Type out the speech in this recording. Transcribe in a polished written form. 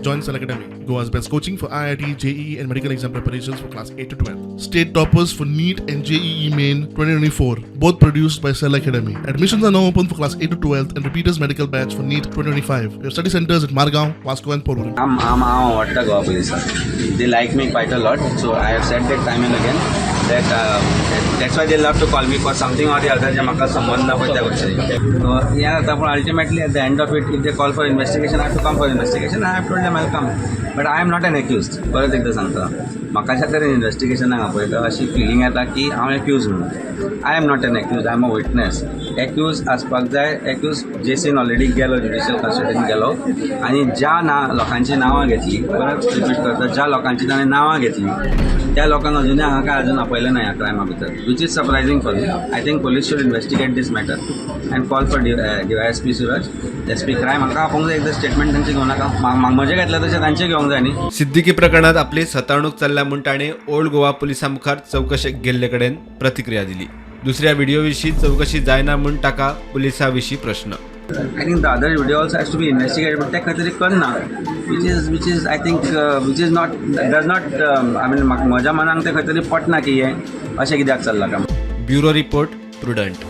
Join Cell Academy, Goa's best coaching for IIT, JEE, and medical exam preparations for class 8 to 12. State toppers for NEET and JEE Main 2024, both produced by Cell Academy. Admissions are now open for class 8 to 12 and repeaters medical batch for NEET 2025. We have study centers at Margao, Vasco, and Porvorim. आम हांव आवडटा Goa पुलिसाक. They like me quite a lot, so I have said that time and again that that's why they love to call me for something or the other जे म्हाका संबंद ना पळय त्या गोश्टीनी. So हें जाता, पूण ultimately at the end of it, if they call for investigation, I have to come for investigation. I have told them I come, but I am not an accused. परत एकदां सांगता, म्हाका अशा तरेन इन्वेस्टिगेशनाक आपयता अशी फिलींग येता की हांव एक्यूज म्हणून. I am not an accused, I am a witness. Accused आसपाक जाय. एक्यूज जेसीन ऑलरेडी गेलो, ज्युडिशियल कस्टडीन गेलो आनी ज्या ना लोकांची नांवां घेतली, परत रिपीट करता, ज्या लोकांची ताणें नांवां घेतली त्या लोकांक अजुनूय हांगा काय अजून आपयलें ना ह्या क्रायमा भितर, which is surprising for me. I think police should investigate this matter and call for DySP Suraj, SP crime. म्हाका आपोवंक जाय, एकदां स्टेटमेंट तांचे घेवं नाका? म्हजें घेतलें तशें तांचें घेवंक जाय न्ही. सिद्दीकी प्रकरणात आपली सतावणूक चल्ल्या म्हूण ताणें ओल्ड गोवा पुलिसां मुखार चवकशेक गेल्ले कडेन प्रतिक्रिया दिली. दुसऱ्या व्हिडिओ विशीं चवकशी जायना म्हूण ताका पुलिसां विशीं प्रश्न. I think the other video also has to be investigated, but ते खंय तरी करना, which is I think which is not does not, I mean, म्हज्या मनाक ते खंय तरी पटना की हें अशें कित्याक चल्लां काम. Bureau report, prudent.